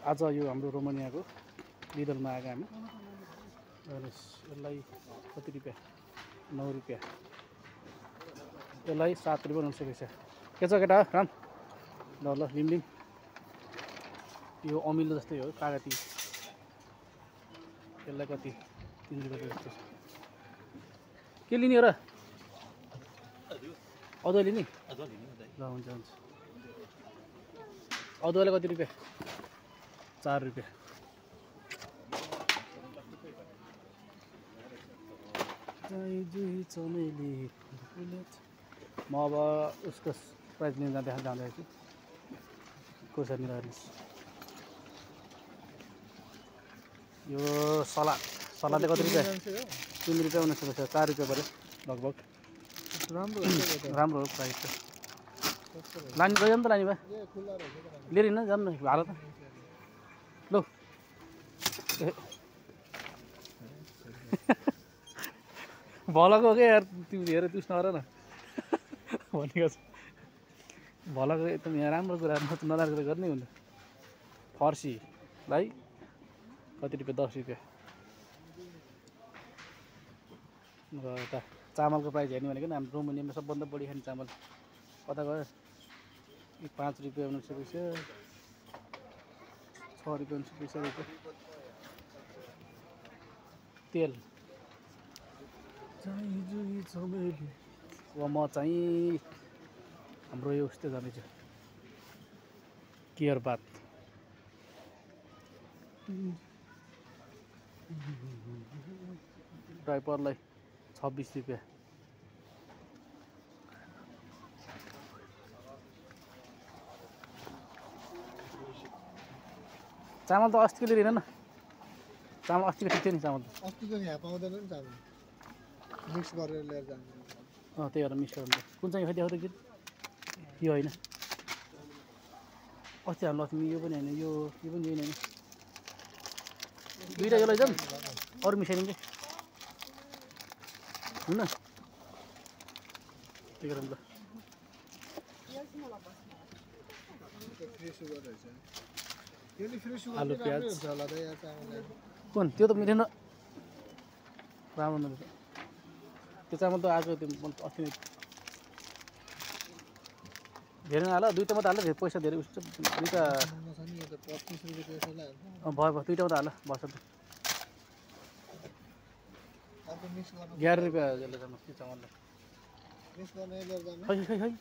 आज यो हाम्रो रोमानियाको लिडलमा आएको हामी यसलाई कति रुपियाँ 9 रुपियाँ यसलाई 7 रुपियाँ 900 पैसा के छ केटा राम ल ल लिम लिम यो अमिलो जस्तै हो कागती यसलाई कति 3 रुपियाँ जस्तो छ के लिने हो र अदुवा लिने ल हुन्छ हुन्छ अदुवालाई कति रुपियाँ 4 रुपियाँ चमेली म अब उसको प्राइस लिन जाँदैछु खोर्सानी हेर्नुहोस् यो सलादले कति रुपियाँ 3 रुपियाँ 19 पैसा 4 रुपियाँ पऱ्यो लगभग राम्रो हो प्राइस त लाने गयो नि त लाने भए लिएर हिँड्न जानु हाल त लौ भलको के यार तिमीले हेरेर तुस नगर न भनेको छ भलको एकदम यहाँ राम्रो कुरा नराम्रो कुरा गर्नै हुँदैन फर्सीलाई कति रुपियाँ 10 रुपियाँ र यता चामलको प्राइस हेर्ने भनेको हाम्रो रोमानियामा सबभन्दा बढी खाने चामल कता गयो 5 रुपियाँ 19 पैसा 6 रुपियाँ 19 पैसा तेल अब म चाहिँ हाम्रो यो उस्तै जाँदैछु केयर बात डाइपरलाई 26 रुपियाँ चामल त अस्तिको लिएर न चामल अस्तिको ठिक थियो नि चामल त अस्तिको यहाँ पाउँदैन नि चामल मिक्स गरेर लिएर जानु त्यही भएर मिक्स गर्नु कुन चाहिँ खै देखाउँदै कि यो होइन अस्ति हाम्रो लक्ष्मी यो पनि होइन यो पनि होइन दुईवटा यो लैजाउँ अरू मिसाइदिन्छ हुन्न त्यही कारण ल आलु प्याज कुन त्यो त मिलेन राम्रो नरहेछ त्यो चामल त आएको त्यो अस्ति नै धेरै नहाल दुईवटा मात्रै हाल पैसा धेरै उस दुईवटा भयो दुईवटा मात्रै हाल बस त 11 रुपियाँ जसले जानु त्यो चामललाई खै खै खै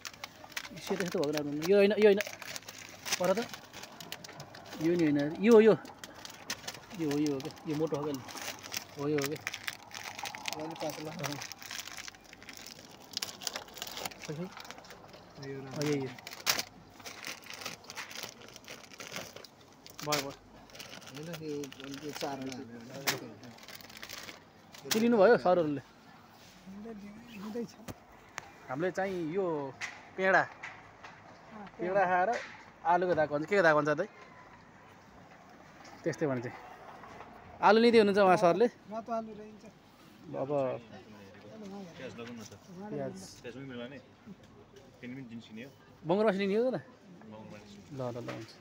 सेतो सेतो भएको राम्रो यो होइन पर त यो नि होइन यो हो क्या यो मोटो हो क्या हो यो हो क्या पातला खै खै यो भयो के लिनुभयो सरहरूले हामीले चाहिँ यो पेडा खाएर आलुको धाएको भन्छ के धाएको भन्छ त त्यस्तै भन्छ आलु लिँदै हुनुहुन्छ उहाँ सरले अब बङ्गुर मासु लिने हो त ल हुन्छ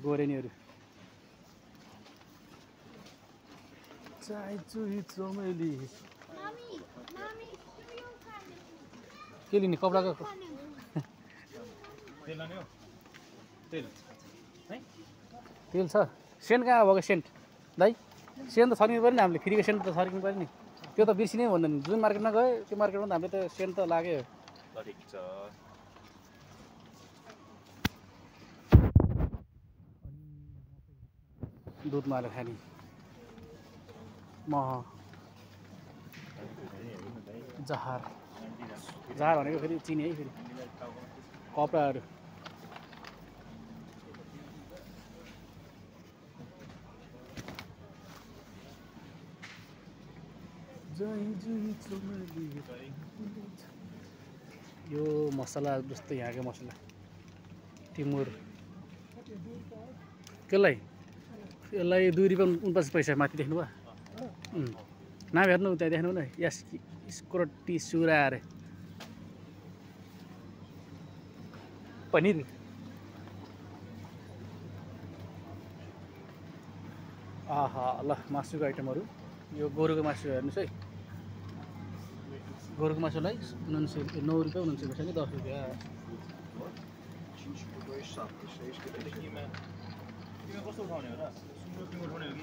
गोरेनीहरू चमेली के लिने कपडाको तेल छ सेन्ट कहाँ भएको सेन्ट दाइ सेन्ट त छर्किनु पऱ्यो नि हामीले फ्रीको सेन्ट त छर्किनु पऱ्यो नि त्यो त बिर्सिनै भन्दैन जुन मार्केटमा गयो त्यो मार्केटमा त हामीले त सेन्ट त लाग्यो दुधमा हालेर खाने मह जहार भनेको फेरि चिनी है फेरि कपडाहरू यो मसला जस्तै यहाँको मसला टिमुर यसलाई 2 रुपियाँ 49 पैसा माथि देख्नुभयो नाम हेर्नु त्यहाँ देख्नु न स्क्रोटी सुरा अरे पनीर आहा ल मासुको आइटमहरू यो गोरुको मासु हेर्नुहोस् है गोरुको मासुलाई 9 रुपियाँ 49 पैसा कि 10 रुपियाँ कस्तो उठाउने हो र सुँगुर उठाउने हो कि